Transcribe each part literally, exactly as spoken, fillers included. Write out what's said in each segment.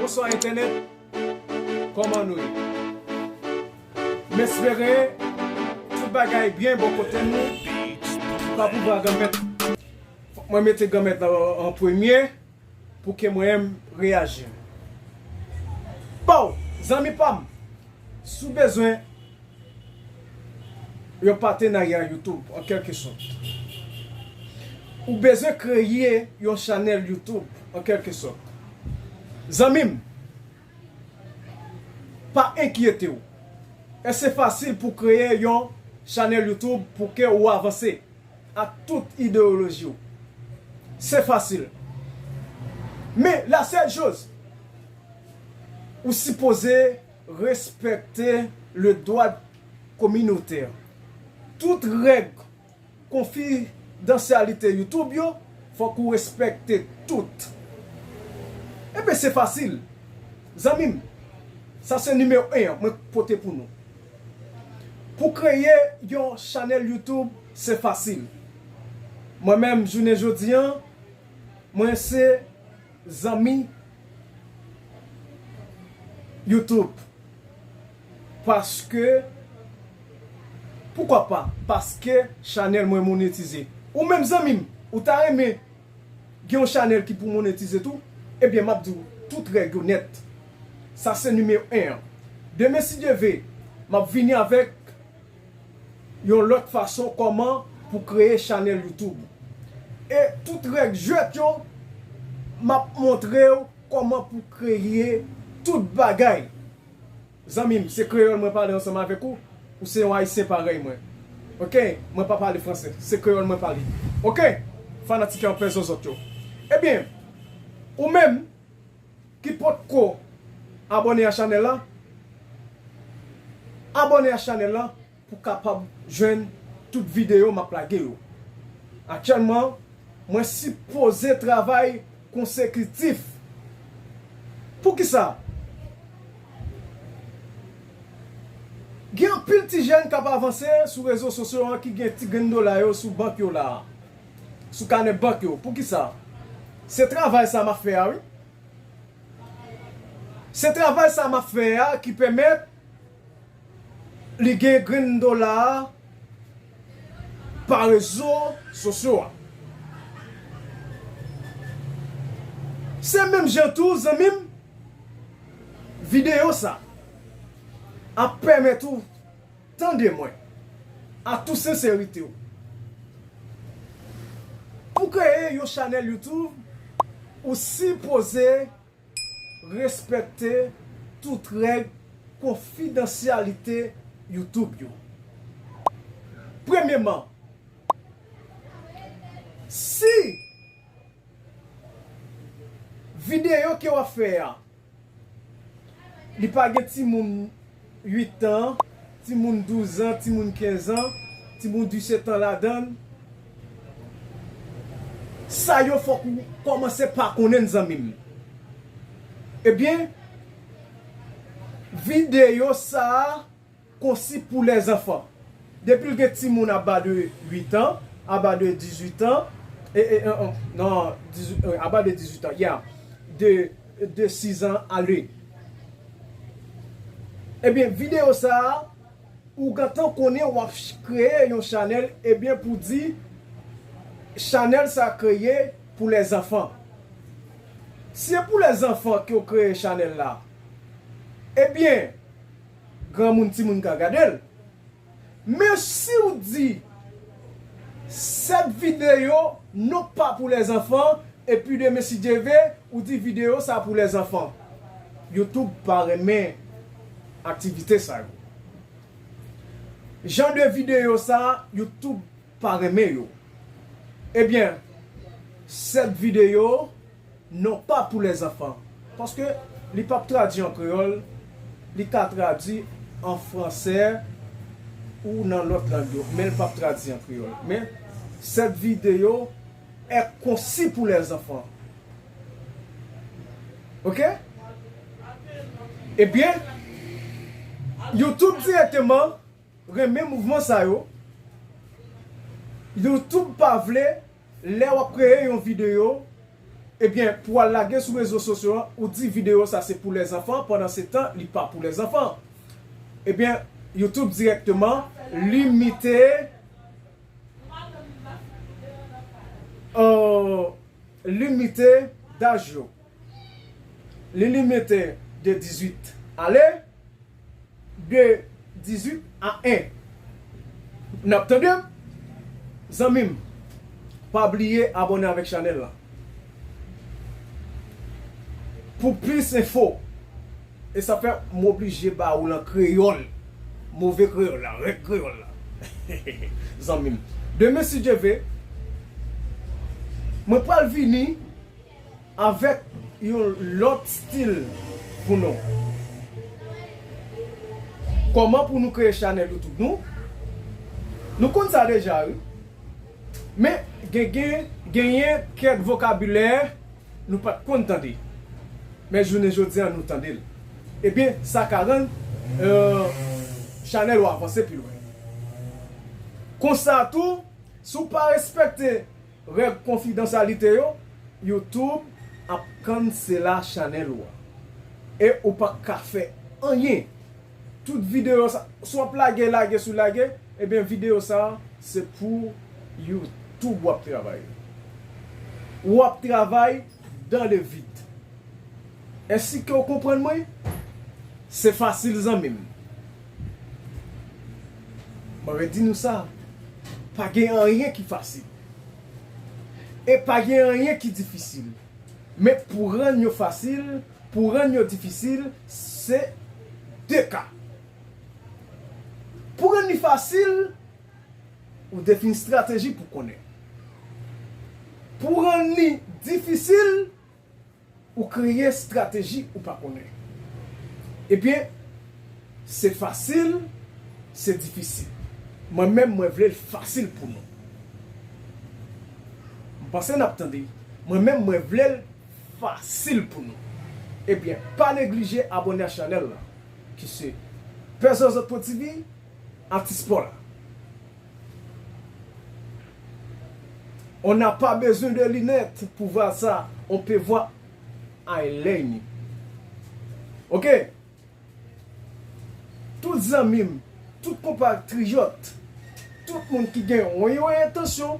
Bonswa entènèt, kòman nou ye? M espere tout bagay byen bò kote nou. Pa pou vag anmèt. Fòk mwen mete granmèt la an premye pou ke mwen menm reyaji. Pow, zanmi pa m, si w bezwen yon patenarya YouTube, an kèlke sòt, ou bezwen kreye yon chanèl YouTube, an kèlke sòt, zanmi m, pa enkyete w. Èske se fasil pou kreye yon chanèl YouTube pou ke ou avanse ak tout ideyoloji w? Se fasil. Men, la sèl choz, ou sipoze respekte le dwa kominotè. Tout règ konfidansyalite YouTube yo, fòk ou respekte tout. Ebyen, se fasil. Zanmi m, sa se nimewo en an mwen pote pou nou. Pou kreye yon chanèl YouTube, se fasil. Mwen menm, jounen jodi an, mwen se zanmi YouTube. Paske, poukwa pa? Paske chanèl mwen monetize. Ou menm zanmi m, ou ta renmen gen yon chanèl ki pou monetize tou? Ebyen, m ap di w tout règ yo nèt. Sa se nimewo en an. Demen, si Dye vle, m ap vini avèk yon lòt fason kòman pou kreye chanèl YouTube. E tout règ jwèt yo, m ap montre w kòman pou kreye tout bagay. Zanmi m, se kreyòl mwen pale ansanm avèk ou, ou se yon Ayisyen parèy mwen. Oke? Mwen pa pale franse, se kreyòl mwen pale. Oke? Fanatik anpè zòzòt yo. Ebyen, ou menm ki potko abòne a chanèl la, abòne a chanèl la pou kapab jwenn tout videyo m ap lage yo. Aktyèlman, mwen sipoze travay konsekitif. Poukisa? Gen anpil ti jèn k ap avanse sou rezo sosyo an ki gen ti grenn dola yo sou bank yo la a, sou kanè bank yo. Poukisa? Se travay sa m ap fè a, wi. Se travay sa m ap fè a ki pèmèt li gen grenn dola a pa rezo sosyo a. Se menm jan tou, zanmi m, videyo sa ap pèmèt ou tande mwen, a tou senserite w. Pou kreye yon chanèl YouTube, ou sipoze respekte tout règ konfidansyalite YouTube yo. Premyeman, si videyo ke w ap fè a, li pa gen timoun uit an, timoun douz an, timoun kenz an, timoun disèt an ladan l, sa yo fòk ou kòmanse pa konnen l, zanmi m. Ebyen, videyo sa a konsi pou lèzanfan. Depi l gen timoun aba de uit an, aba de dizuit an, e, e, e, e, non, dizuit, e, aba de dizuit an, yeah, de, de sis an ale. Ebyen, videyo sa a, ou gentan konnen w ap ch-, kreye yon chanèl, ebyen, pou di, chanèl sa kreye pou lèzanfan. Si se pou lèzanfan ke w kreye chanèl la, ebyen, granmoun, timoun ka gade l. Men si w di, sèt videyo non pa pou lèzanfan, epi demen, si Dye vle, ou di videyo sa pou lèzanfan, YouTube pa renmen aktivite sa yo. Jan de videyo sa, YouTube pa renmen yo. Ebyen, sèt videyo non pa pou lèzanfan. Paske li p ap tradui an kreyòl, li ka tradui an fransè ou nan lòt lang yo, men li p ap tradui an kreyòl. Men, sèt videyo è konsi pou lèzanfan. Oke? Ebyen, YouTube dirèkteman renmen mouvman sa yo. YouTube pa vle, lè w ap kreye yon videyo, Ebyen, pou al lage sou rezo sosyo an, ou di videyo sa se pou lèzanfan, pandan se tan, li pa pou lèzanfan. Ebyen, YouTube dirèkteman limite, euh, limite daj yo. Li limite de dizuit ale, de dizuit a en. N ap tande m? Zanmi m, pa bliye abòne avèk chanèl la. Pou plis enfo, e sa fè m oblije ba ou l an kreyòl. Move kreyòl la, rèd kreyòl la. Zanmi m. Demen, si Dye vle, mwen pral vini avèk yon lòt stil pou nou. Kòman pou nou kreye chanèl YouTube nou? Nou konn sa deja, wi. Men, gen, gen, genyen kèk vokabilè nou pa t konn tande. Men jounen jodi a, nou tande l. Ebyen, sa ka rann, euh, chanèl ou avanse pi lwen. Konsa tou, si w pa respekte règ konfidansyalite yo, YouTube ap kansela chanèl ou a. E ou p ap ka fè anyen. Tout videyo sa, si w ap lage, lage sou lage, ebyen videyo sa, se pou YouTube w ap travay. W ap travay dans le vide. Èske w konprann mwen? Se fasil, zanmi m. Mwen redi nou sa, pa gen anyen ki fasil. E pa gen anyen ki difisil. Men pou rann yo fasil, pou rann yo difisil, se de ka. Pou rann li fasil, ou defini estrateji pou konnen. Pou rann li difisil, ou kreye estrateji ou pa konnen. Ebyen, se fasil, se difisil. Mwen menm, mwen vle l fasil pou nou. M panse n ap tande. Mwen menm, mwen vle l fasil pou nou. Ebyen, pa neglije abòne a chanèl la, ki se Pè Zòzòt Pwodui T V, atis pa w la. On n'a pas besoin de lunettes pour voir ça, on peut voir en ligne. Ok? Tout zanmi m, tout konpatriyòt, tout moun ki gen yon, yon entansyon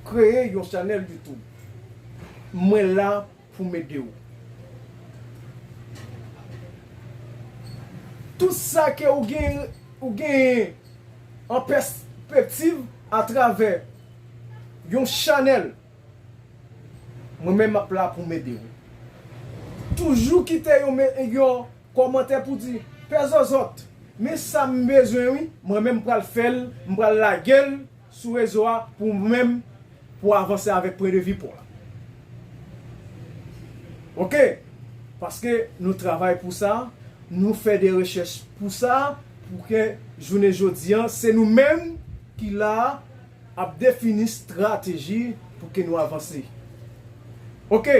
kreye yon chanèl YouTube, mwen la pou m ede w. Tout sa ke ou gen, ou genyen an pèspektiv atravè yon chanèl, mwen menm m ap la pou m ede w. Toujou kite yon me-, yon kòmantè pou di, Pè Zòzòt, men sa m bezwen wi, mwen menm m pral fè l, m pral lage l sou rezo a pou mwen menm, pou avanse avèk pwen de vi pa w la. Ok? Paske nou travay pou sa, nou fè de rechèch pou sa, pou ke jounen jodi a, se nou menm ki la ap defini estrateji pou ke nou avanse. Ok,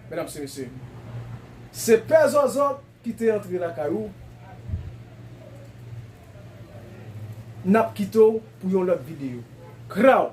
medam e mesye, se Pè Zòzòt ki te antre lakay ou. N ap kite w pou yon lòt videyo. Kraw!